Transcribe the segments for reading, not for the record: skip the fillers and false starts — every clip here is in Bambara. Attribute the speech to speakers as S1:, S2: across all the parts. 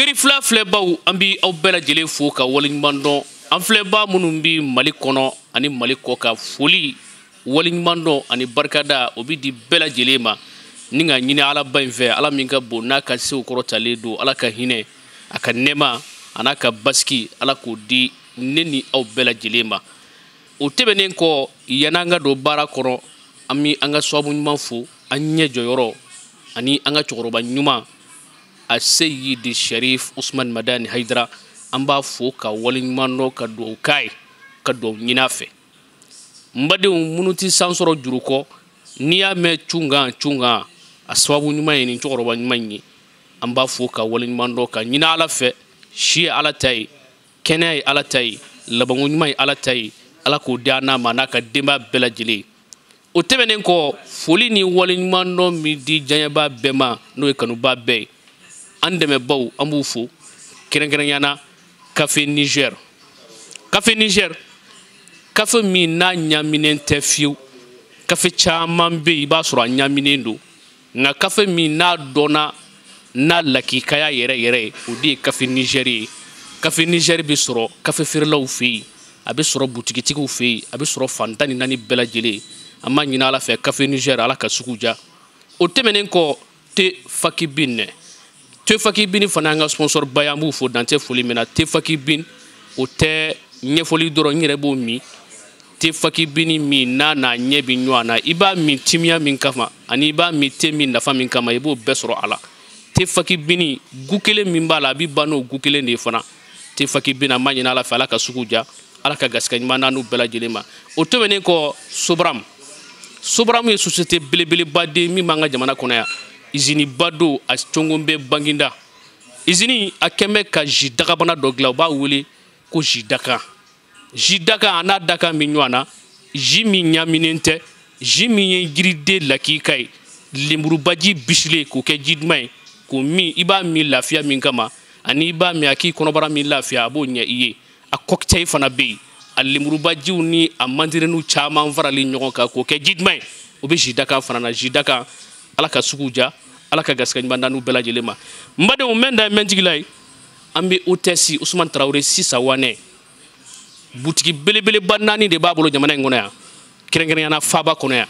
S1: Seri fila filɛbaw, an bi aw bɛɛ lajɛlen fo ka waleɲuman dɔn. An filɛba minnu bi Mali kɔnɔ ani Mali kɔ ka foli, waleɲuman dɔn ani barikada, o bi di bɛɛ lajɛlen ma. Ni ka ɲini Ala ba in fɛ, Ala min ka bon n'a ka sew kɔrɔtalen don, Ala ka hinɛ, a ka nɛɛma a n'a ka basigi, Ala k'o di ne ni aw bɛɛ lajɛlen ma. O tɛmɛnen kɔ, yan'an ka don baara kɔnɔ, an bi an ka sababu ɲuman fo, an ɲɛ jɔyɔrɔ ani an ka cɛkɔrɔba ɲuman a Seyidi Sharif Usman Madani Haidara. An b'a fo ka waleɲuman dɔn, ka dugawu k'a ye, ka dugawu ɲini a fɛ. N badenw minnu tɛ san sɔrɔ juru kɔ, n'i y'a mɛn cunkan cunkan, a sababu ɲuman ye nin cɛkɔrɔba ɲuman in ye. An b'a fo ka waleɲuman dɔn, ka ɲini Ala fɛ. Si ye Ala ta ye, kɛnɛya ye Ala ta ye, labanko ɲuman ye Ala ta ye. Ala k'o di an n'a ma n'a ka denbaya bɛɛ lajɛlen. O tɛmɛnen kɔ, foli ni waleɲuman dɔn min di diɲɛba bɛɛ ma, n'o ye kanuba bɛɛ ye, an dɛmɛbaw, an b'u fo kɛrɛnkɛrɛnya na. Café Niger, Café Niger, kafe min n'a ɲaminen tɛ fiyewu. Kafe caman bɛ yen, i b'a sɔrɔ a ɲaminen don, nka kafe min n'a dɔnna n'a lakikaya yɛrɛ yɛrɛ ye, o de ye Café Niger ye. Café Niger bɛ sɔrɔ kafe feerelaw fɛ yen, a bɛ sɔrɔ butigitigiw fɛ yen, a bɛ sɔrɔ fan 14 bɛɛ lajɛlen. An b'a ɲini Ala fɛ, Café Niger, Ala ka sugu diya. O tɛmɛnen kɔ, te Fakibin, te Fakibin fana an ka sponsor ba ye, an b'u fo dan tɛ foli min na. Te Fakibin, o tɛ ɲɛfɔli dɔrɔn, n yɛrɛ b'o min. Te Fakibin min n'a n'a ɲɛ bɛ ɲɔgɔn na, i b'a min timiya min kama ani i b'a min te min nafa min kama, i b'o bɛɛ sɔrɔ a la. Te Fakibin gu kelen min b'a la, a bɛ ban n'o gu kelen de ye fana. Te Fakibin, an b'a ɲini Ala fɛ, Ala ka sugu diya, Ala ka garisɛgɛ ɲuman d'an n'u bɛɛ lajɛlen ma. O tɛmɛnen kɔ, Sobram, Sobram ye société belebeleba de min b'an ka jamana kɔnɔ yan. Usine ba don, a cɔngɔn bɛ Banginda. Usine a kɛn bɛ ka jus dagabana dɔ dilan, u b'a wele ko jus dakan. Jus dakan a n'a dakan bɛ ɲɔgɔn na. Jus min ɲaminen tɛ, jus min ye jiriden lakika ye, lemurubaji bisilen k'o kɛ ji duman ye k'o min, i b'a min lafiya min kama ani i b'a min a k'i kɔnɔbara min lafiya, a b'o ɲɛ i ye. A cocktail fana bɛ yen, a lemurubajiw ni a mandiriniw caman faralen ɲɔgɔn kan k'o kɛ ji duman ye, o bɛ jus dakan fana na. Jus dakan, Ala ka sugu diya, Ala ka garisɛgɛ ɲuman d'an n'u bɛɛ lajɛlen ma. N badenw, n bɛ dan mɛntigi la ye. An bɛ OTS Usman Tarawele sisan wanɛ, butigi belebeleba 4 de b'a bolo jamana in kɔnɔ yan, kɛrɛnkɛrɛnnenya la faaba kɔnɔ yan.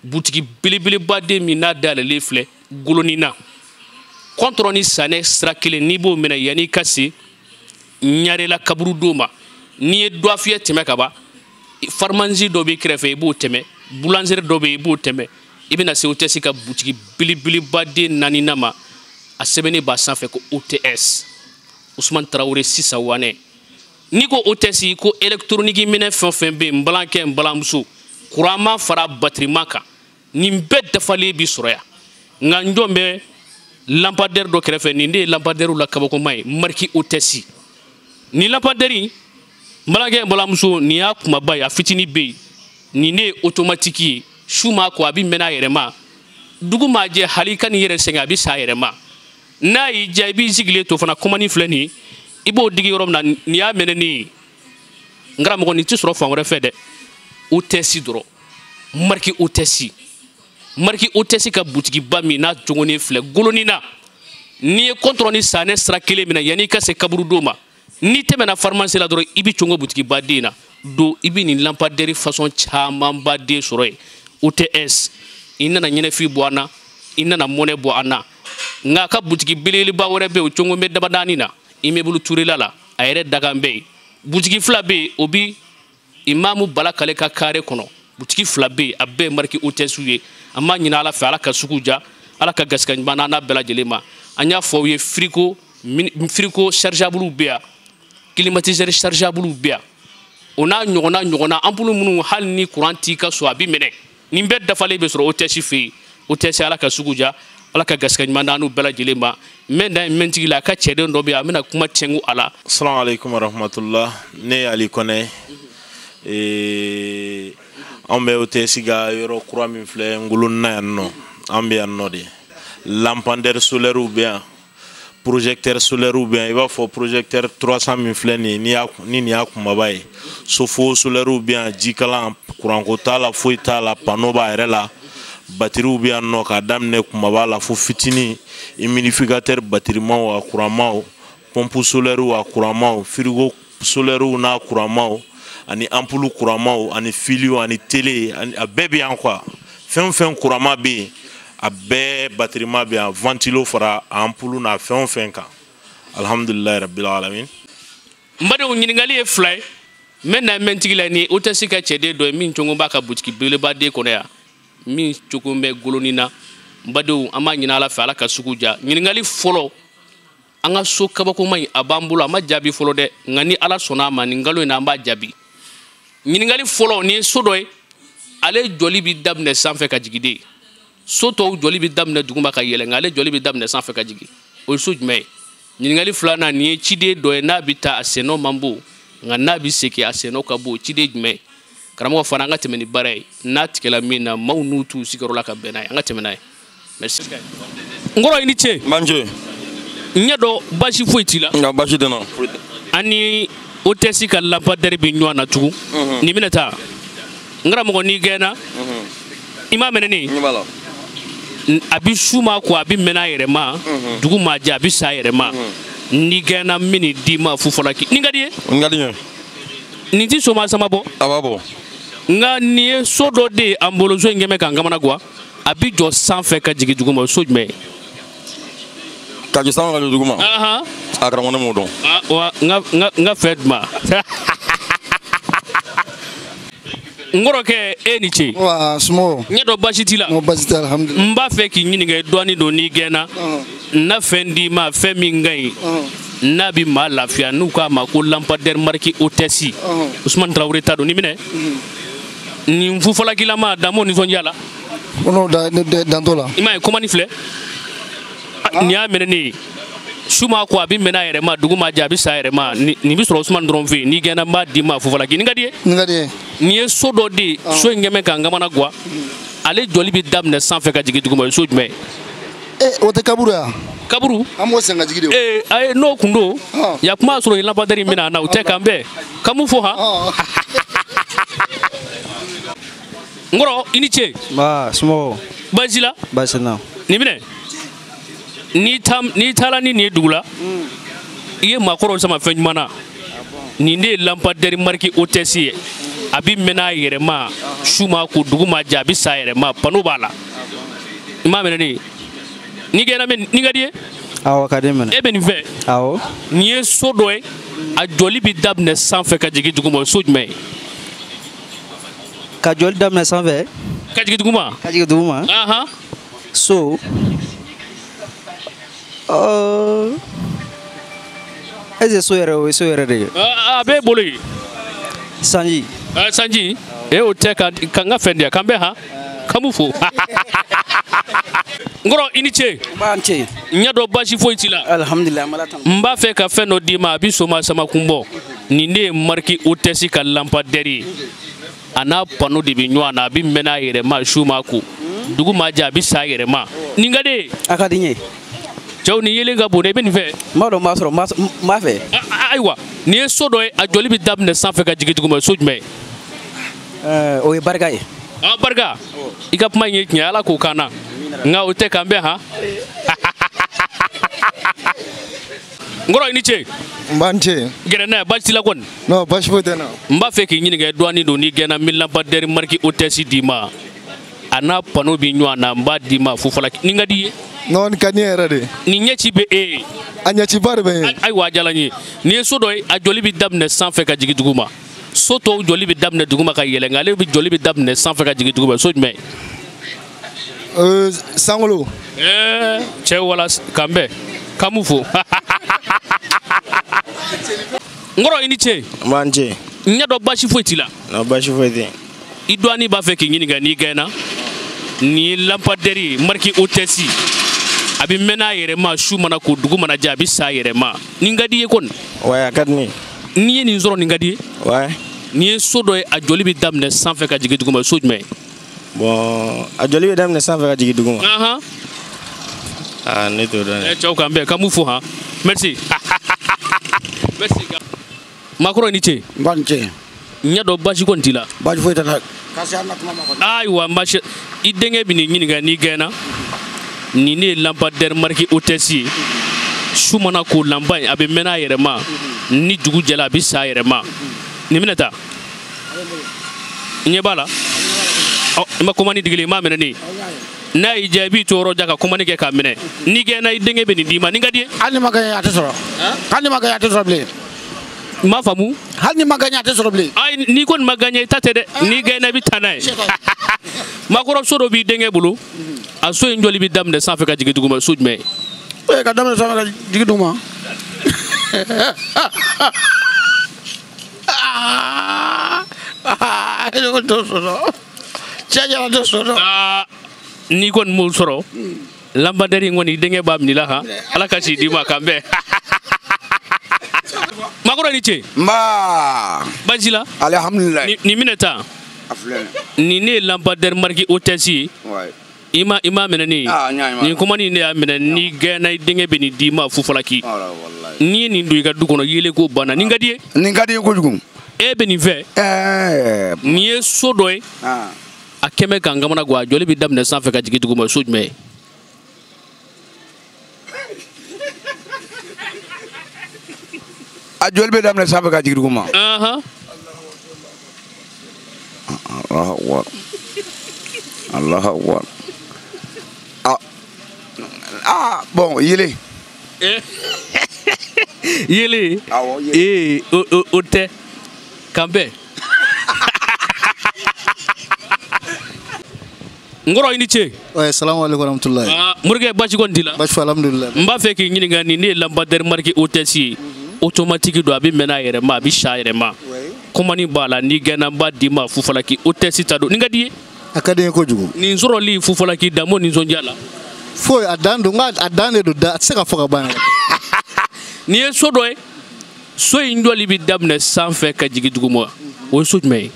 S1: Butigi belebeleba den min n'a dayɛlɛlen filɛ Golonina kɔntɔrɔ ni sanɛ sira kelen, n'i b'o minɛ yanni i ka se Ɲarela kaburudo ma, n'i ye dɔfiyɛ tɛmɛ ka ban, pharmacie dɔ b'i kɛrɛfɛ, i b'o tɛmɛ, boulangerie dɔ bɛ yen, i b'o tɛmɛ, i bɛna se OTS ka butigi belebeleba den 4nan ma. A sɛbɛnnen b'a sanfɛ ko OTS Usman Tarawele sisan wanɛ. N'i ko OTS, ko électronique minɛ fɛn o fɛn bɛ yen, n balankɛ, n balamuso, courant ma fara batterie ma kan, nin bɛɛ dafalen bi sɔrɔ yan. Nka n jɔ bɛ lampadaire dɔ kɛrɛfɛ, nin de ye lampadaire la kabakoma ye, marque OTS. Nin lampadaire in, n balankɛ, n balamuso, nin y'a kumaba ye, a fitinin bɛ yen. Nin de ye automatique ye, su m'a ko a bɛ mɛnɛ a yɛrɛ ma, dugu m'a jɛ, hali i ka n'i yɛrɛ sɛgɛn, a bɛ sa a yɛrɛ ma. N'a y'i diya, i b'i sigilen to fana, commande filɛ nin ye, i b'o digi yɔrɔ min na, nin y'a mɛnɛ ne ye. N karamɔgɔ, nin tɛ sɔrɔ fan wɛrɛ fɛ dɛ, OTS dɔrɔn, marque OTS. Marque OTS ka butigiba min n'a jogonnen filɛ Golonina, n'i ye kɔntɔrɔ ni sanɛ sira kelen minɛ yanni i ka se kaburudo ma, n'i tɛmɛna pharmacie la dɔrɔn, i bɛ cɔngɔ butigiba den na don, i bɛ nin lampadaire façon camanba den sɔrɔ yen. OTS, i nana ɲɛnɛfin bɔ an na, i nana mɔnɛ bɔ an na. Nka a ka butigi belebeleba wɛrɛ bɛ yen, o cɔngɔ bɛ dabadaani na, immeuble Turela la, a yɛrɛ dakan bɛ yen. Butigi fila bɛ yen, o bi Imamu Bala Kale ka carré kɔnɔ. Butigi fila bɛ yen, a bɛɛ ye marque OTS ye. An b'a ɲini Ala fɛ, Ala ka sugu diya, Ala ka garisɛgɛ ɲuman d'an n'a bɛɛ lajɛlen ma. An y'a fɔ aw ye, frigo, frigo chargeable bɛ yan, climatiseur chargeable bɛ yan, o n'a ɲɔgɔnna ɲɔgɔnna ampoule minnu hali ni courant t'i ka so a bɛ minɛ, nin bɛɛ dafalen bɛ sɔrɔ OTS fɛ yen. OTS, Ala ka sugu diya, Ala ka garisɛgɛ ɲuman d'an n'u bɛɛ lajɛlen ma. N bɛ dan mɛntigi la, a ka cɛden dɔ bɛ yen, a bɛna kuma cɛngu a la.
S2: Salamu aleykum warahmatullah, ne ye Ali Kɔnɛ. Anw bɛ OTS ka yɔrɔ kura min filɛ Ngolonna yan nɔ, an bɛ yan nɔ de. Lampadaire solaire bɛ yan, projecteur solaire bɛ yan, i b'a fɔ projecteur 300 min filɛ nin ye, ni nin y'a kunbaba ye. Sofo solaire bɛ yan, jikalan, kuranko t'a la, foyi t'a la, panneau b'a yɛrɛ la, batterie bɛ yan nɔ k'a daminɛ kunbaba la fo fitinin, humidificateur batterimaw a kuranmaw, Pompe solaire a kuranmaw, frigo solaire n'a kuranmaw, ani ampoule kuranmaw, ani filiw, ani télé, ani a bɛɛ bɛ yan quoi. Fɛn o fɛn kuranma bɛ yen, a bɛɛ batterima bɛ yan, ventilo fara ampoule n'a fɛn o fɛn kan. Alhamdulilayi rabbil alamin.
S1: N badenw, ɲininkali ye fila ye. N bɛ na mɛntigi la ni OTS ka cɛden dɔ ye min cogo b'a ka butigi belebeleba den kɔnɔ yan, min cogo bɛ golonin na. N badenw, an b'a ɲini Ala fɛ, Ala ka sugu diya. Ɲininkali fɔlɔ, an ka so kabakoma in a b'an bolo, a ma jaabi fɔlɔ dɛ, nka ni Ala sɔnna a ma, nin nkalon in na an b'a jaabi. Ɲininkali fɔlɔ, nin ye so dɔ ye, ale jɔli bɛ daminɛ sanfɛ ka jigin de. So tɔw jɔli bɛ daminɛ duguma ka yɛlɛ, nka ale jɔli bɛ daminɛ sanfɛ ka jigin. O ye so jumɛn ye? Ɲininkali filanan, nin ye ciden dɔ ye, n'a bɛ taa a sennɔ man bon, nka n'a bɛ segin a sennɔ ka bon. Ciden jumɛn ye? Karamɔgɔ fana, an ka tɛmɛ ni baara ye. N'a tigɛla min na, maaw n'u t'u sigiyɔrɔ la ka bɛn n'a ye, an ka tɛmɛ n'a ye. Merci. N kɔrɔ, i ni ce.
S3: N ce.
S1: N ɲɛ dɔn baasi foyi t'i la.
S3: Nka baasi tɛ n na.
S1: An ni OTS ka lampadaire bɛ ɲɔgɔn na tugun. Nin bɛna taa. N karamɔgɔ, n'i gɛnna, i m'a minɛ nin?
S3: N b'a la.
S1: A bɛ su ma ko a bɛ mɛnɛ a yɛrɛ ma, dugu ma jɛ a bɛ sa a yɛrɛ ma. N'i gɛnna, n bɛ nin d'i ma fufalaki. Nin ka di ye?
S3: Nin ka di n ye.
S1: Nin ti soma sama bɔ?
S3: A b'a bɔ.
S1: Nka nin ye so dɔ de ye an bolo, so in kɛmɛ k'an kamana guwa. A bɛ jɔ sanfɛ ka jigin duguma, so jumɛn ye?
S3: Ka jɔ sanfɛ ka jigin duguma? A karamɔgɔ, ne m'o dɔn.
S1: Wa n ka fɛ duma. N kɔrɔkɛ, e ni ce.
S4: Wa somɔgɔw?
S1: N ɲɛ dɔn baasi t'i la.
S4: N ko baasi tɛ, alhamdulilayi.
S1: N b'a fɛ k'i ɲininka, dɔɔni don n'i gɛnna. N na fɛn d'i ma, fɛn min ka ɲi, n'a bɛ maa lafiya, n'u k'a ma ko lampadaire marque OTS. Usumani Tarawele ta don, n'i minɛ. Nin fufalakilama, dan m'o nisɔndiya la.
S4: Ko n'o da ne dan t'o la.
S1: I m'a ye, komani filɛ. Nin y'a minɛ ne ye. Su ma ko a bɛ mɛnɛ a yɛrɛ ma, dugu ma jɛ a bɛ sa a yɛrɛ ma. Nin bɛ sɔrɔ Usumani dɔrɔn fɛ yen. N'i gɛnna, n b'a d'i ma fufalaki. Nin ka di ye?
S4: Nin ka di ye.
S1: Nin ye so dɔ de ye, so in kɛmɛ k'an kamana guwa. Ale jɔli bɛ daminɛ sanfɛ ka jigin duguma, o ye so jumɛn ye?
S4: O tɛ kaburu ya?
S1: Kaburu?
S4: An b'o sen ka jigin de.
S1: Ee, ayi, n'o kun don, ya kuma y'a sɔrɔ nin lampadaire in bɛna na, o tɛ k'an bɛn. K'an m'u fo han? N kɔrɔ, i ni ce.
S5: Nba, somɔgɔw?
S1: Baasi la?
S5: Baasi tɛ n na.
S1: Nin minɛ. N'i taara ni nin ye dugu la, i ye maakɔrɔw sama fɛn ɲuman na. Nin de ye lampadaire marque OTS ye. A bɛ mɛnɛ a yɛrɛ ma, su ma ko, dugu ma jɛ a bɛ sa a yɛrɛ ma, panneau b'a la. I m'a minɛ ne ye. N'i gɛnna, nin ka di ye?
S5: Awɔ, ka di minɛ.
S1: E bɛ nin fɛ?
S5: Awɔ.
S1: Nin ye so dɔ ye, a jɔli bɛ daminɛ sanfɛ ka jigin duguma, o ye so jumɛn ye?
S5: Ka jɔli daminɛ sanfɛ?
S1: Ka jigin duguma?
S5: Ka jigin duguma. So. Est-ce que so yɛrɛ, o ye so yɛrɛ de ye?
S1: A b'e bolo yen.
S5: Sanji.
S1: Sanji. E o tɛ ka n ka fɛn di yan, k'an bɛn han? K'an b'u fo. N kɔrɔ, i ni ce.
S5: N b'a ce.
S1: N ɲɛ dɔn baasi foyi t'i la.
S5: Alhamdulilayi, an b'Ala tanu.
S1: N b'a fɛ ka fɛn dɔ d'i ma, a bɛ soma sama kun bɔ. Nin de ye marque OTS ka lampadaire ye. A n'a panneau de bɛ ɲɔgɔn na, a bɛ mɛnɛ a yɛrɛ ma, su ma ko, dugu ma jɛ a bɛ sa a yɛrɛ ma. Nin ka di ye?
S5: A ka di n ye.
S1: Cɛw, nin yelen ka bon dɛ, i bɛ nin fɛ?
S5: N b'a dɔn, n b'a sɔrɔ, n b'a fɛ.
S1: Ayiwa, nin ye so dɔ ye, a jɔli bɛ daminɛ sanfɛ ka jigin duguma, so jumɛn ye?
S5: O ye barika ye.
S1: Barika, i ka kuma in ye tiɲɛ, Ala k'o k'an na. Nka o tɛ k'an bɛn han? N kɔrɔ, i ni ce.
S4: N b'a ce.
S1: Gɛrɛ n na yan, baasi t'i la kɔni?
S4: Non, baasi foyi tɛ n na.
S1: N b'a fɛ k'i ɲininka, dɔɔni don n'i gɛnna, n bɛ lampadaire marque OTS d'i ma. A n'a panneau bɛ ɲɔgɔn na, n b'a d'i ma fufalaki. Nin ka di i ye?
S4: Non, nin ka di n ye yɛrɛ de.
S1: Nin ɲɛci bɛ e ye?
S4: A ɲɛciba de bɛ n ye.
S1: Ayiwa, a diyara n ye. Nin ye so dɔ ye, a jɔli bɛ daminɛ sanfɛ ka jigin duguma. So tɔw jɔli bɛ daminɛ duguma ka yɛlɛ, nka ale bɛ jɔli bɛ daminɛ sanfɛ ka jigin duguma. So jumɛn?
S4: Sankolo.
S1: Cɛ, wala k'an bɛn, k'an b'u fo. N kɔrɔ, i ni ce.
S6: N b'an ce.
S1: N ɲɛ dɔn baasi foyi t'i la.
S6: Non, baasi foyi tɛ yen.
S1: I dɔɔnin b'a fɛ k'i ɲininka, n'i gɛnna, nin ye lampadaire ye marque OTS. A bɛ mɛnɛ a yɛrɛ ma, su mana ko, dugu mana jɛ a bɛ sa a yɛrɛ ma. Nin ka di i ye kɔni?
S6: Ouais, a ka di ne ye.
S1: N'i ye nin sɔrɔ, nin ka di ye?
S6: Ouais.
S1: Nin ye so dɔ ye, a jɔli bɛ daminɛ sanfɛ ka jigin duguma, so jumɛn ye?
S6: Bon, a jɔli bɛ daminɛ sanfɛ ka jigin duguma. Ah, ne t'o dɔn dɛ.
S1: Cɛw, k'an bɛn, k'an b'u fo han. Merci. Merci. Maakɔrɔ, i ni ce.
S7: N b'a ni ce.
S1: N ɲɛ dɔn baasi kɔni t'i la.
S7: Baasi foyi tɛ n na. Kasi an na kuma ma kɔni.
S1: Ayiwa, baasi. I denkɛ bɛ nin ɲininka n'i gɛnna. Nin ne ye lampadaire marque OTS ye. Su mana ko lanba in a bɛ mɛnɛ a yɛrɛ ma ni dugu jɛra a bɛ sa a yɛrɛ ma nin minɛ ta n ɲɛ b'a la ɔ i ma komani digili i m'a minɛ ne ye n'a y'i diya i b'i to yɔrɔ jan ka komani kɛ k'a minɛ n'i gɛnna i denkɛ bɛ nin d'i ma nin ka di ye.
S7: Hali ni ma gagné a tɛ sɔrɔ. Hali ni ma gagné a tɛ sɔrɔ bilen.
S1: N m'a faamu.
S7: Hali ni ma gagné a tɛ sɔrɔ bilen.
S1: Ayi n'i kɔni ma gagné i ta tɛ dɛ n'i gagné i bɛ taa n'a ye. Makɔrɔ so dɔ b'i denkɛ bolo a so in jɔli bɛ daminɛ sanfɛ ka jigin duguma so jumɛn ye.
S7: Ee ka daminɛ sanfɛ ka jigin duguma. Aa t'o sɔrɔ cɛ jara t'o sɔrɔ.
S1: Aa n'i kɔni m'o sɔrɔ lampadaire in kɔni i denkɛ b'a minɛ i la han ala ka si d'i ma k'an bɛn. Makɔrɔ ni ce.
S8: Nba.
S1: Baasi la.
S8: Alihamudulilayi.
S1: Nin minɛ tan.
S8: A filɛ
S1: nin ne ye lampadaire marque Hôtesse ye. I ma minɛ ne ye. Nin komani ne y'a minɛ n'i gɛnna i denkɛ bɛ nin d'i ma fufalaki. N'i ye nin don i ka du kɔnɔ yeelen ko banna nin ka di ye.
S8: Nin ka di ye kojugu.
S1: E bɛ nin fɛ. Nin ye so dɔ ye. A kɛmɛ k'an kamana gan a jɔli bɛ daminɛ sanfɛ ka jigin duguma so jumɛn ye.
S8: A jɔli bɛ daminɛ sanfɛ ka jigin duguma. Allahu akbar. Allahu akbar. Ah bon yelen.
S1: Yelen.
S8: Awɔ yelen.
S1: Ee o tɛ k'an bɛn. N kɔrɔ i ni ce.
S4: Ouais, salamu aleykum warahmatulahi.
S1: Morikɛ baasi kɔni t'i la.
S4: Baasi foyi alhamdulilayi.
S1: N b'a fɛ k'i ɲininka nin ne ye lampadaire marque Hôtesse ye. Automatique don a bɛ mɛnɛ a yɛrɛ ma a bɛ sa a yɛrɛ ma. Komani b'a la n'i gɛnna n b'a d'i ma fufalaki Hôtesse ta don nin ka di ye.
S4: A ka di n ye kojugu.
S1: Nin sɔrɔli fufalaki dan m'o nisɔndiya la.
S4: Foyi a dan don n ka a dan de don a tɛ se ka fɔ ka ban yɛrɛ.
S1: Nin ye so dɔ ye so in jɔli bɛ daminɛ sanfɛ ka jigin duguma o ye so jumɛn ye.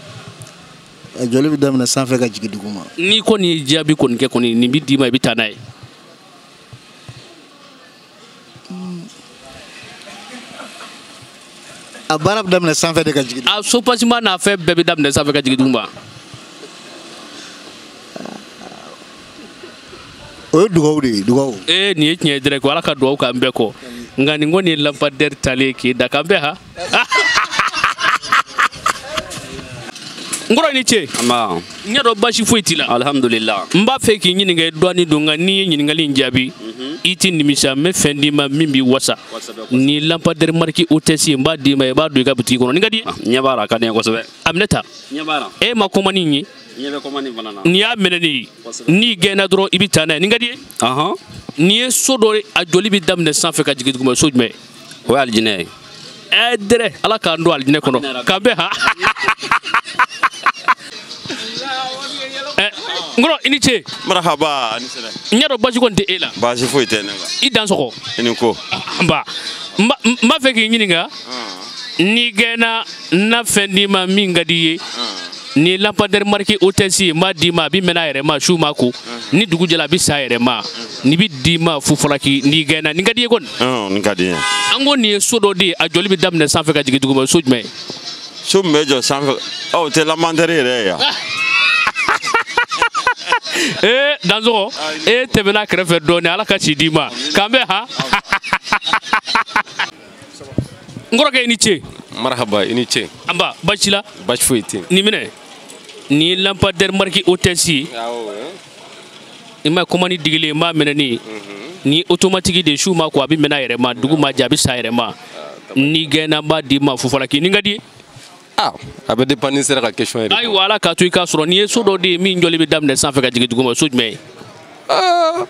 S4: A jɔli bɛ daminɛ sanfɛ ka jigin duguma.
S1: N'i kɔni ye jaabi kɔni kɛ kɔni nin bɛ d'i ma i bɛ taa n'a ye.
S4: A baara bɛ daminɛ sanfɛ de ka jigin.
S1: A soubassement n'a fɛn bɛɛ bɛ daminɛ sanfɛ ka jigin duguma.
S4: O ye dugawu de ye dugawu.
S1: Ee nin ye tiɲɛ ye dɛrɛ ko ala ka dugawu k'an bɛɛ kɔ nka nin kɔni ye lampadaire talen k'e da k'an bɛɛ ha. N kɔrɔ i ni ce.
S9: Nba.
S1: N y'a dɔn baasi foyi t'i la.
S9: Alihamudulila.
S1: N b'a fɛ k'i ɲininka dɔɔni don nka n'i ye ɲininkali in jaabi. I tɛ nimisa n bɛ fɛn d'i ma min b'i wasa. Ni lampadaire marque Hôtesse ye n b'a d'i ma i b'a don i ka butigi kɔnɔ nin ka di ye.
S9: Ɲɛ b'a la a ka di n ye kosɛbɛ.
S1: A minɛ ta.
S9: Ɲɛ b'a la.
S1: E ma komani in ye.
S9: Ɲɛ bɛ komani fana na.
S1: N'i y'a minɛ ne ye. N'i gɛnna dɔrɔn i bɛ taa n'a ye nin ka di ye. Nin ye so dɔ ye a jɔli bɛ daminɛ sanfɛ ka jigin duguma so jumɛn ye.
S9: O ye alijinɛ ye.
S1: Ɛ dɛrɛ ala k'an don alijinɛ kɔnɔ k'an bɛn ha. N kɔrɔ i ni ce.
S3: Marahaba ni sɛnɛ.
S1: N y'a dɔn baasi kɔni tɛ e la.
S3: Baasi foyi tɛ ne la.
S1: I dan sɔgɔ.
S3: I ni ko.
S1: Nba n b'a fɛ k'i ɲininka. N'i gɛnna n na fɛn d'i ma min ka di i ye. Ni ye lampadaire marque Hôtesse ye n b'a d'i ma a bɛ mɛnɛ a yɛrɛ ma su ma ko. Ni dugu jɛra a bɛ sa a yɛrɛ ma. Nin bɛ d'i ma fufalaki n'i gɛnna nin ka di i ye kɔni.
S3: Nin ka di n ye.
S1: An ko nin ye so dɔ de ye a jɔli bɛ daminɛ sanfɛ ka jigin duguma so jumɛn ye.
S3: So min bɛ jɔ sanfɛ o tɛ lampadaire yɛrɛ ye yan.
S1: Ee Dansɔgɔ e tɛmɛna kɛrɛfɛ dɔɔnin ala ka ci d'i ma k'an bɛn ha. N kɔrɔkɛ i ni ce.
S10: Marahaba i ni ce.
S1: Anba baasi la.
S10: Baasi foyi tɛ yen.
S1: Nin minɛ nin ye lampadaire marque Hôtesse ye. I ma komani digilen n b'a minɛ ne ye. Nin ye automatique de su ma ko a bɛ mɛnɛ a yɛrɛ ma dugu ma jɛ a bɛ sa a yɛrɛ ma. N'i gɛnna n b'a d'i ma fufalaki nin ka di ye.
S10: Ah, a bɛ dépend ni sera ka question yɛrɛ.
S1: Ayiwa ala k'a to i k'a sɔrɔ n'i ye so dɔ de ye min jɔli bɛ daminɛ sanfɛ ka jigin duguma so jumɛn ye.
S10: Aa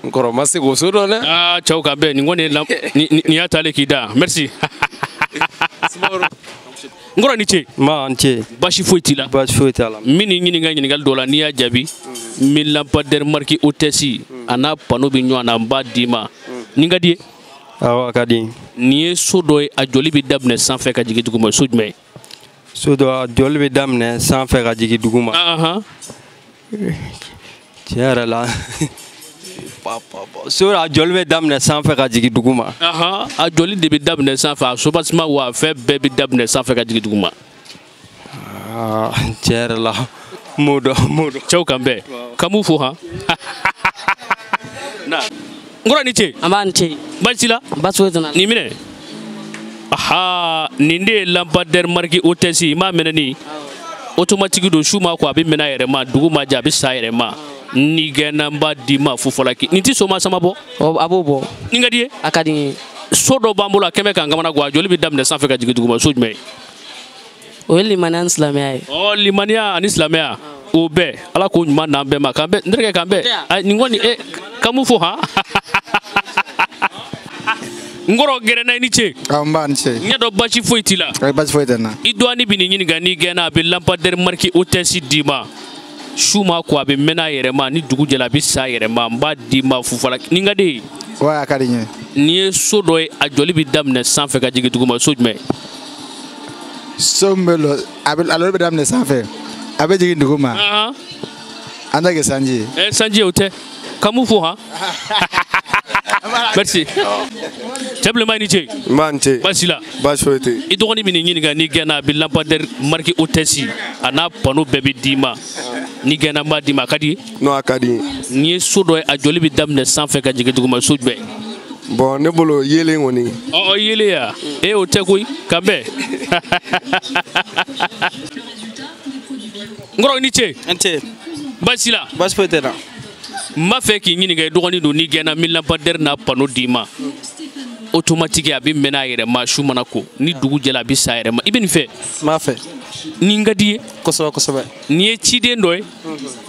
S10: n kɔrɔ ma se k'o so dɔn dɛ.
S1: Aa cɛw ka bɛn nin kɔni ye nin y'a taalen k'i da merci. N kɔrɔ ni ce.
S5: Ma n ce.
S1: Baasi foyi t'i la.
S5: Baasi foyi t'a la.
S1: N bɛ n'i ɲininka ɲininkali dɔ la n'i y'a jaabi. N bɛ lampadaire marque Hôtesse a n'a panneau bɛ ɲɔgɔn na n b'a d'i ma. Nin ka di ye.
S5: Awɔ a ka di.
S1: Nin ye so dɔ ye a jɔli bɛ daminɛ sanfɛ ka jigin duguma so jumɛn ye.
S5: So dɔ a jɔli bɛ daminɛ sanfɛ ka jigin duguma. Tiɲɛ yɛrɛ la so a jɔli bɛ daminɛ sanfɛ ka jigin duguma.
S1: A jɔli de bɛ daminɛ sanfɛ a soubassement wa a fɛn bɛɛ bɛ daminɛ sanfɛ ka jigin duguma.
S5: Tiɲɛ yɛrɛ la n m'o dɔn.
S1: Cɛw kan bɛn k'an b'u fo han. Na. N kɔrɔ ni ce.
S11: An b'a ni ce.
S1: Baasi t'i la.
S11: Baasi foyi tɛ n na.
S1: Nin minɛ. Aha, nin de ye lampadaire marqué hôtesse i m'a minɛ nin. Automatique don su ma ko a bɛ minɛ a yɛrɛ ma dugu ma jɛ a bɛ sa a yɛrɛ ma. Ni gɛnna n b'a d'i ma fufalaki. Nin ti soma sama bɔ.
S11: A b'o bɔ.
S1: Nin ka di ye.
S11: A ka di n ye.
S1: So dɔ b'an bolo a kɛmɛ k'an kamana gan a joli bɛ daminɛ sanfɛ ka jigin duguma so jumɛn ye.
S11: O ye limaniya ni silamɛya ye.
S1: Ɔ limaniya ani silamɛya o bɛɛ ala k'o ɲuman d'an bɛɛ ma k'an bɛɛ n terikɛ k'an bɛɛ ayi nin kɔni e ka mun fɔ han. N kɔrɔ gɛrɛnna i ni ce.
S4: N b'a ni ce.
S1: N ɲɛ dɔn baasi foyi t'i la.
S4: Baasi foyi tɛ n na.
S1: I dɔgɔnin bɛ nin ɲininka n'i gɛnna a bɛ lampadaire marqué hôtesse d'i ma. Su ma ko a bɛ mɛnɛ a yɛrɛ ma ni dugu jɛra a bɛ sa a yɛrɛ ma n b'a d'i ma fufala nin ka di ye.
S4: Ouais, a ka di n ye.
S1: Nin ye so dɔ ye a jɔli bɛ daminɛ sanfɛ ka jigin duguma so jumɛn.
S4: So min bɛ lɔ a bɛ a lɔli bɛ daminɛ sanfɛ a bɛ jigin duguma. An tɛ kɛ sanji ye.
S1: Ɛ sanji o tɛ ka mun fɔ han. Merci. Cɛ bilenman i ni ce.
S12: N b'a ni ce.
S1: Baasi la.
S12: Baasi foyi tɛ yen.
S1: I dɔgɔnin bɛ nin ɲininka n'i gɛnna a bɛ lampadaire marqué hôtesse a n'a panneau bɛɛ bɛ d'i ma. Ni gɛnna n b'a d'i ma a ka di ye.
S12: Non a ka di n ye.
S1: Nin ye so dɔ ye a jɔli bɛ daminɛ sanfɛ ka jigin duguma so jumɛn.
S12: Bon ne bolo yelen kɔni.
S1: Ɔ yelen ya e o tɛ koyi k'an bɛn. N kɔrɔ i ni ce.
S6: N ce.
S1: Baasi la.
S6: Baasi foyi tɛ n na.
S1: N b'a fɛ k'i ɲininka i dɔgɔnin don n'i gɛnna n bɛ lampadaire n'a panneau d'i ma. Automatique a bɛ mɛnɛ a yɛrɛ ma su mana ko ni dugu jɛra a bɛ sa a yɛrɛ ma i bɛ nin fɛ.
S6: N b'a fɛ.
S1: Nin ka di ye.
S6: Kosɛbɛ kosɛbɛ.
S1: Nin ye ciden dɔ ye.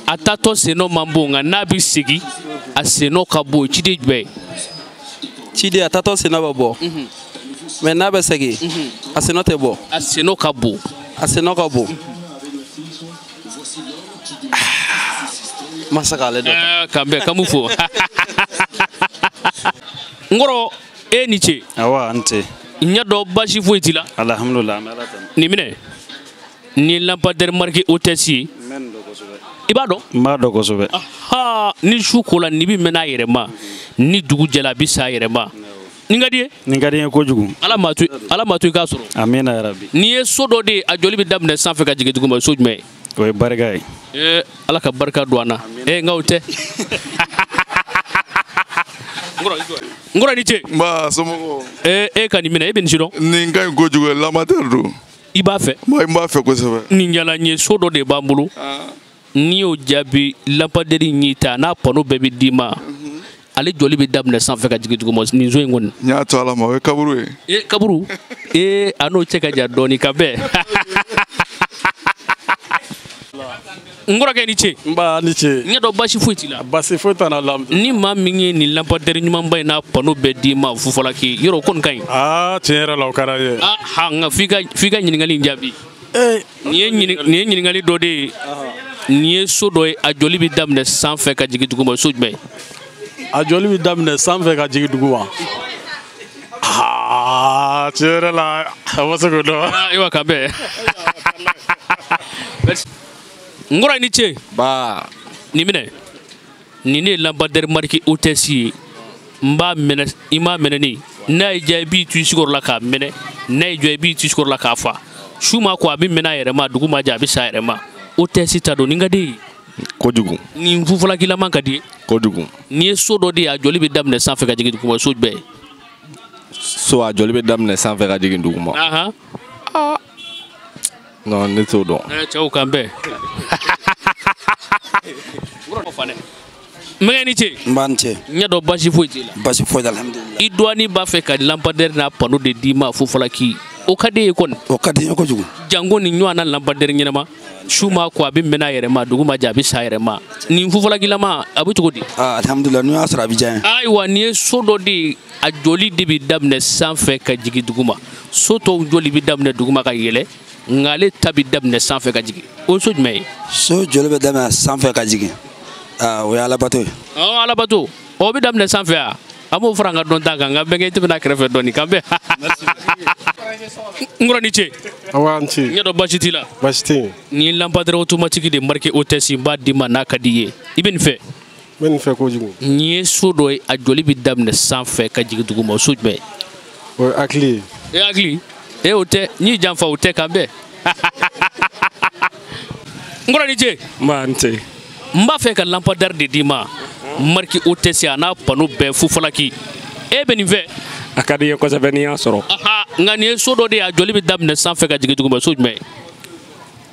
S1: A taatɔ sennɔ man bon nka n'a bɛ segin a sennɔ ka bon ciden jumɛn ye.
S6: Ciden a taatɔ sennɔ bɛ bɔ. Mais n'a bɛ segin a sennɔ tɛ bɔ.
S1: A sennɔ ka bon.
S6: A sennɔ ka bon. Ma se k'ale dɔn.
S1: K'an bɛn k'an m'u fo. N kɔrɔ e ni ce.
S13: Awa n ce.
S1: N ɲɛ dɔn baasi foyi t'i la.
S13: Alhamdulilah an bɛ Ala tanu.
S1: Nin minɛ. Nin ye lampadaire marqué hôtesse ye.
S13: N bɛ nin dɔn kosɛbɛ.
S1: I b'a dɔn.
S13: N b'a dɔn kosɛbɛ.
S1: Aa ni su kola nin bɛ mɛnɛ a yɛrɛ ma ni dugu jɛra a bɛ sa a yɛrɛ ma. Nin ka di ye.
S13: Nin ka di n ye kojugu.
S1: Ala m'a to i k'a sɔrɔ.
S13: Amina yarabi.
S1: Nin ye so dɔ de ye a jɔli bɛ daminɛ sanfɛ ka jigin duguma so jumɛn ye.
S13: O ye barika ye.
S1: Ee Ala ka barika don an na. Ee nka o tɛ. N kɔrɔ i ni ce.
S14: Nba somɔgɔw.
S1: Ee e ka nin minɛ e bɛ nin si dɔn.
S14: Nin ka ɲi kojugu lampadaire don.
S1: I b'a fɛ.
S14: N b'a fɛ kosɛbɛ.
S1: Nin jala n ye so dɔ de b'an bolo. N'i y'o jaabi lampadaire in y'i ta n'a panneau bɛɛ bɛ d'i ma. Ale jɔli bɛ daminɛ sanfɛ ka jigin duguma nin so in kɔni.
S14: N y'a to Ala ma o ye kaburu ye.
S1: Ee kaburu ee a n'o cɛ ka jan dɔɔni ka bɛn. N kɔrɔkɛ ni ce.
S13: N ba ni ce.
S1: N ɲɛ dɔn baasi foyi t'i la.
S13: Baasi foyi t'an na alhamdulilah.
S1: Ni maa min ye nin lampadaire ɲumanba in n'a panneau bɛɛ d'i ma fufalaki yɔrɔ o kɔni ka ɲi.
S13: Aa tiɲɛ yɛrɛ la o ka di an ye.
S1: Aa nka f'i ka ɲininkali in jaabi. Nin ye ɲininkali dɔ de ye. Nin ye so dɔ ye a jɔli bɛ daminɛ sanfɛ ka jigin duguma so jumɛn.
S13: A jɔli bɛ daminɛ sanfɛ ka jigin duguma. Aa tiɲɛ yɛrɛ la a ma se k'o dɔn.
S1: Ayiwa k'an bɛn. N kɔrɔ i ni ce.
S10: Ba.
S1: Nin minɛ. Nin ne ye lampadaire marqué hôtesse ye. N b'a minɛ i m'a minɛ ni. N'a y'i diya i b'i tu i sigiyɔrɔ la k'a minɛ. N'a y'i diya i b'i tu i sigiyɔrɔ la k'a fa. Su ma ko a bɛ mɛnɛ a yɛrɛ ma dugu ma jɛ a bɛ sa a yɛrɛ ma. Hôtesse ta don nin ka di ye.
S3: Kojugu.
S1: Nin fufalakilama ka di ye.
S3: Kojugu.
S1: Nin ye so dɔ de ye a jɔli bɛ daminɛ sanfɛ ka jigin duguma so jumɛn.
S3: So a jɔli bɛ daminɛ sanfɛ ka jigin duguma.
S1: Ahan.
S3: Non ne t'o dɔn.
S1: Cɛw k'an bɛn. N bɛnkɛ ni ce.
S8: N b'a ni ce.
S1: N ɲɛ dɔn baasi foyi t'i la.
S8: Baasi foyi tɛ alhamdulilah.
S1: I dɔgɔnin b'a fɛ ka lampadaire n'a panneau de d'i ma fufalaki o ka di e ye kɔni.
S8: O ka di n ye kojugu.
S1: Jango nin ɲɔgɔnna lampadaire ɲɛnama su ma ko a bɛ mɛnɛ a yɛrɛ ma dugu ma jɛ a bɛ sa a yɛrɛ ma nin fufalakilama a bɛ cogo di.
S8: Aa alhamdulilah n'o y'a sɔrɔ a bɛ diya n ye.
S1: Ayiwa nin ye so dɔ de ye a jɔli de bɛ daminɛ sanfɛ ka jigin duguma so tɔw jɔli bɛ daminɛ duguma ka yɛlɛ nka ale ta bɛ daminɛ sanfɛ ka jigin o ye so jumɛn ye.
S8: So jɔli bɛ daminɛ sanfɛ ka jigin aa o ye alabato ye.
S1: Ɔ alabato o bɛ daminɛ sanfɛ wa an b'o fara an ka dɔnta kan nka bɛnkɛ i tɛmɛna kɛrɛfɛ dɔɔni k'an bɛn. N kɔrɔ ni ce.
S13: Awa n ce.
S1: N ɲɛ dɔn baasi t'i la.
S13: Baasi tɛ yen.
S1: Nin ye lampadaire automatique de marqué hôtesse n b'a d'i ma n'a ka di i ye i bɛ nin fɛ.
S13: N bɛ nin fɛ kojugu.
S1: Nin ye so dɔ ye a jɔli bɛ daminɛ sanfɛ ka jigin duguma so jumɛn.
S13: O ye hakili ye.
S1: E hakili e o tɛ n'i janfa o tɛ k'an bɛn. N kɔrɔ ni ce.
S13: N ba n ce.
S1: N b'a fɛ ka lampadaire de d'i ma. marque OTC a n'a panneau bɛɛ fufalaki. E bɛ nin fɛ?
S10: A ka di n ye kosɛbɛ n'i y'a sɔrɔ.
S1: Nka nin ye so dɔ de ye, a jɔli bɛ daminɛ sanfɛ ka jigin duguma, so jumɛn?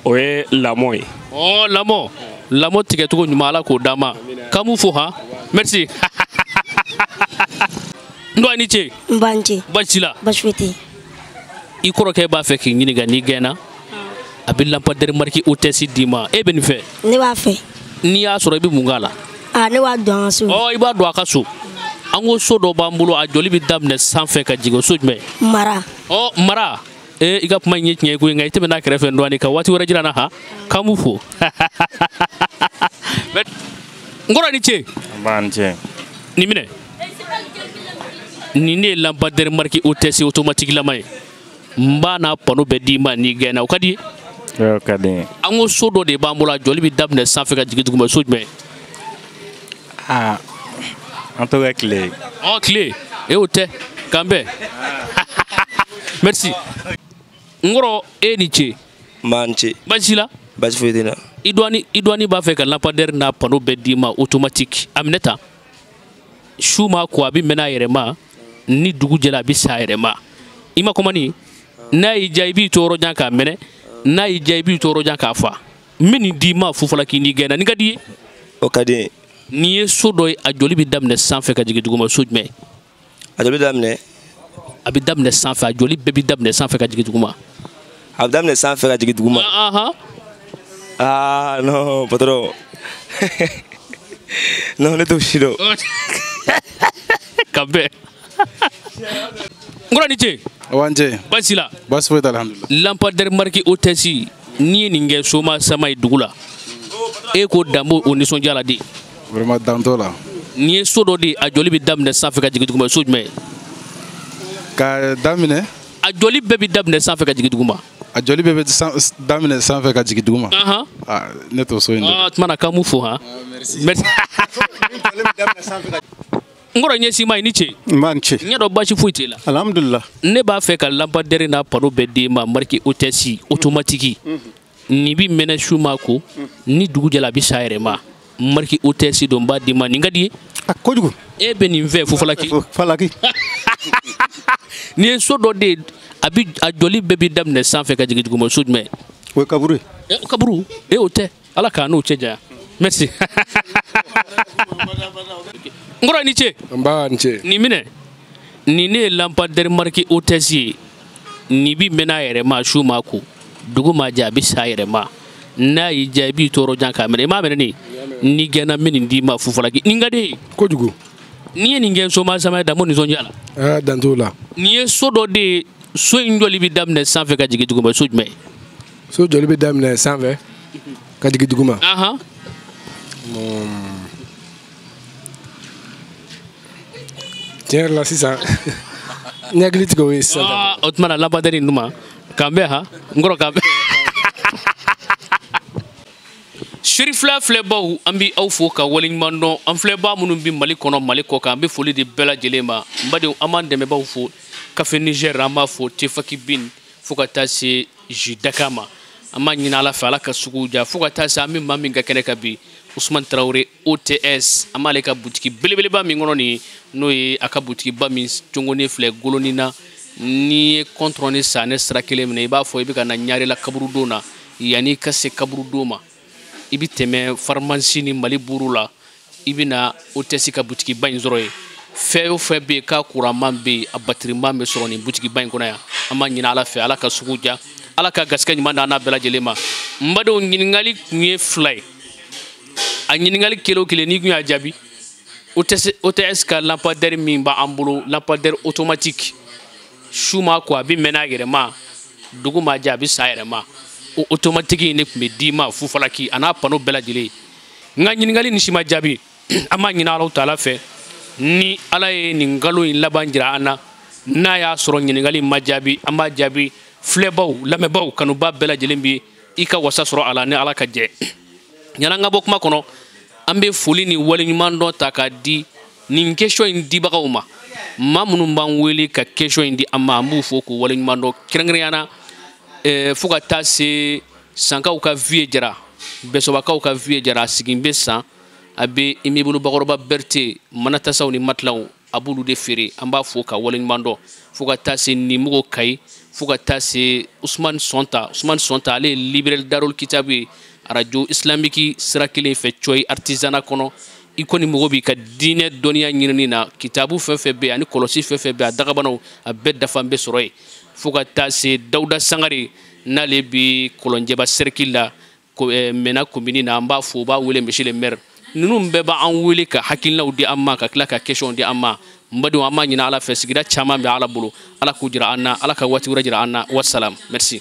S10: O ye lamɔ ye.
S1: Ɔ lamɔ, lamɔ tigɛcogo ɲuman, Ala k'o d'an ma. K'an b'u fo han. Merci. N dɔgɔ, i ni ce.
S15: N ba ni ce.
S1: Baasi t'i la?
S15: Baasi foyi tɛ yen.
S1: I kɔrɔkɛ b'a fɛ k'i ɲininka, n'i gɛnna, a bɛ lampadaire marque OTS d'i ma, e bɛ nin fɛ?
S15: Ne b'a fɛ.
S1: N'i y'a sɔrɔ, i bɛ mun k'a la?
S15: Aa, ne b'a don an ka so.
S1: Ɔ, i b'a don a ka so. An ko so dɔ b'an bolo, a jɔli bɛ daminɛ sanfɛ ka jigin, so jumɛn?
S15: Mara.
S1: Ɔ mara, ee i ka kuma in ye tiɲɛ ye koyi, nka i tɛmɛ n'a kɛrɛfɛ dɔɔnin ka waati wɛrɛ jira n na han. K'an b'u fo. N kɔrɔ, ni ce.
S16: N ba, ni ce.
S1: Nin minɛ. Nin ne ye lampadaire marque OTS automatique lama ye. N b'a n'a panneau bɛɛ d'i ma n'i gɛnna, o ka di ye?
S16: O ka di n ye.
S1: An ko so dɔ de b'an bolo, a jɔli bɛ daminɛ sanfɛ ka jigin duguma, so jumɛn?
S16: Aa, an t'o kɛ tile ye.
S1: Ɔ tile, e o tɛ, k'an bɛn. Merci. N kɔrɔ, e ni ce.
S8: N ba, ni ce.
S1: Baasi t'i la?
S8: Baasi foyi tɛ n na.
S1: I dɔɔni b'a fɛ ka lampadaire n'a panneau bɛɛ d'i ma automatique, a minɛ tan. Su ma ko a bɛ mɛnɛ a yɛrɛ ma, ni dugu jɛra a bɛ sa a yɛrɛ ma. I ma kɔmani? N'a y'i diya, i b'i to yɔrɔ jan k'a mɛnɛ, n'a y'i diya, i b'i to yɔrɔ jan k'a fa. N bɛ nin d'i ma fufala k'i n'i gɛnna, nin ka di i ye?
S8: O ka di n ye.
S1: Nin ye so dɔ ye, a jɔli bɛ daminɛ sanfɛ ka jigin duguma, so jumɛn?
S8: A jɔli bɛ daminɛ?
S1: A bɛ daminɛ sanfɛ, a jɔli bɛɛ bɛ daminɛ sanfɛ ka jigin duguma.
S8: A bɛ daminɛ sanfɛ ka jigin duguma. Ah non patron. Non, ne t'o si dɔn.
S1: Ka bɛn. N kɔrɔ, ni ce.
S4: Wa n ce.
S1: Baasi t'i la?
S4: Baasi foyi t'a la, alhamdulilah.
S1: Lampadaire marque OTS, n'i ye nin kɛ soma sama ye dugu la, e ko dan b'o o nisɔndiya la de.
S4: Vraiment, dan t'o la.
S1: Nin ye so dɔ de ye, a jɔli bɛ daminɛ sanfɛ ka jigin duguma, so jumɛn?
S4: Ka daminɛ?
S1: A jɔli bɛɛ bɛ daminɛ sanfɛ ka jigin duguma.
S4: A jɔli bɛɛ bɛ daminɛ sanfɛ ka jigin duguma. Aa, ne t'o so in dɔn.
S1: Aa, tuma na k'an b'u fo han. Merci. N kɔrɔ, ɲɛsin ma, i ni ce.
S17: N ba, ni ce.
S1: N y'a dɔn baasi foyi t'e la.
S17: Alhamdulilah.
S1: Ne b'a fɛ ka lampadaire n'a panneau bɛɛ d'e ma marque OTS automatique. Nin bɛ mɛnɛ su ma ko, ni dugu jɛra a bɛ sa a yɛrɛ ma. Marque OTS don, n b'a d'i ma, nin ka di ye?
S17: A kojugu.
S1: E bɛ nin fɛ fufalaki.
S17: Falaki.
S1: Nin ye so dɔ de ye, a bɛ a jɔli bɛɛ bɛ daminɛ sanfɛ ka jigin duguma, so jumɛn?
S17: O ye kaburu ye.
S1: Kaburu? E o tɛ. Ala k'an n'o cɛ janya. Merci. N kɔrɔ, i ni ce.
S12: N ba, ni ce.
S1: Nin minɛ. Nin ne ye lampadaire marque OTS ye. Nin bɛ mɛnɛ a yɛrɛ ma, su ma ko, dugu ma jɛ a bɛ sa a yɛrɛ ma. N'a y'i diya, i b'i to yɔrɔ jan k'a minɛ. I m'a minɛ nin? N'i gɛnna, n bɛ nin d'i ma fufalaki. Nin ka di e ye?
S12: Kojugu.
S1: N'i ye nin kɛ soma sama ye, dan b'o nisɔndiya la.
S12: Aa, dan t'o la.
S1: Nin ye so dɔ de ye, so in jɔli bɛ daminɛ sanfɛ ka jigin duguma, so jumɛn?
S12: So jɔli bɛ daminɛ sanfɛ ka jigin duguma. Tiɲɛ yɛrɛ la sisan, n hakili tigɛ o ye sisan.
S1: O tuma na lampadaire in duma k'an bɛn han, n kɔrɔ, k'an bɛn. Seri fila filɛbaw, an bɛ aw fo ka waleɲuman dɔn. An filɛbaa minnu bɛ Mali kɔnɔ, Mali kɔ kan, an bɛ foli di bɛɛ lajɛlen ma. N badenw, an b'an dɛmɛbaaw fo. Café Niger, an b'a fo, Tefaki Bin, fo ka taa se Jidaka ma. An b'a ɲini Ala fɛ, Ala ka sugu diya, fo ka taa se an bɛ maa min ka kɛnɛ kan bi, Usumani Tarawele OTS, an b'ale ka butigi belebeleba min kɔnɔ nin ye, n'o ye a ka butigiba min cogonin filɛ Golonin na. N'i ye kɔntɔrɔn ni sanɛ sira kelen minɛ, i b'a fɔ i bɛ ka na Ɲarela kaburudon na. Yanni i ka se kaburudon ma, i bɛ tɛmɛ farimasi ni Mali buru la, i bɛ na OTS ka butigiba in sɔrɔ yen. Fɛn o fɛn bɛ yen k'a kuranman bɛ yen, a batiriman bɛ sɔrɔ nin butigiba in kɔnɔ yan. An b'a ɲini Ala fɛ, Ala ka sugu diya, Ala ka garisɛgɛ ɲuman d'an n'a bɛɛ lajɛlen ma. N badenw, ɲininkali kun ye fila ye. A ɲininkali kelen o kelen, n'i kun y'a jaabi, OTS ka lampadaire min b'an bolo, lampadaire automatique, su ma ko a bɛ mɛnɛ a yɛrɛ ma, dugu ma jɛ a bɛ sa a yɛrɛ ma. O automatique in de tun bɛ d'i ma fufalaki, a n'a panneau bɛɛ lajɛlen. Nka ɲininkali nin si ma jaabi. An b'a ɲini Alahu taala fɛ, ni Ala ye nin nkalon in laban jira an na, n'a y'a sɔrɔ ɲininkali ma jaabi, an b'a jaabi. Filɛbaw, lamɛnbaw, kanuba bɛɛ lajɛlen bi i ka wasa sɔrɔ a la ni Ala ka jɛ. Yan'an ka bɔ kuma kɔnɔ, an bɛ foli ni waleɲuman dɔ ta k'a di nin question in dibagaw ma. Maa minnu b'an wele ka question in di an ma, an b'u fo k'u waleɲuman dɔn kɛrɛnkɛrɛnnenya na. Fo ka taa se Sankaw ka vie jara, Bɛsɔbakaw ka vie jara, a sigin bɛ San, A bɛ immeuble Bakɔrɔba Berete manatasaw ni matilaw a b'olu de feere, an b'a fo ka waleɲuman dɔn. Fo ka taa se Nimɔgɔ Kayi, fo ka taa se Usumani Sɔnta. Usumani Sɔnta ale ye libéral Darul Kitabu ye arajo islamique sira kelen fɛ Cɔyi artisanat kɔnɔ. I kɔni mago b'i ka diinɛ dɔnniya ɲinini na, kitabu fɛn fɛn bɛ yen ani kɔlɔsi fɛn fɛn bɛ yen, a dagabanaw a bɛɛ dafa bɛ sɔrɔ yen. Fo ka taa se Dawuda Sangare, n'ale bɛ Kɔlɔnjɛba cercle la Mɛna commune na, an b'a fo, u b'a wele monsieur le maire. Ninnu bɛɛ b'an wele ka hakilinaw di an ma, ka tila ka questions di an ma. N badenw, an b'a ɲini Ala fɛ, sigida caman bɛ Ala bolo, Ala k'u jira an na, Ala ka waati wɛrɛ jira an na. Wassalam, merci.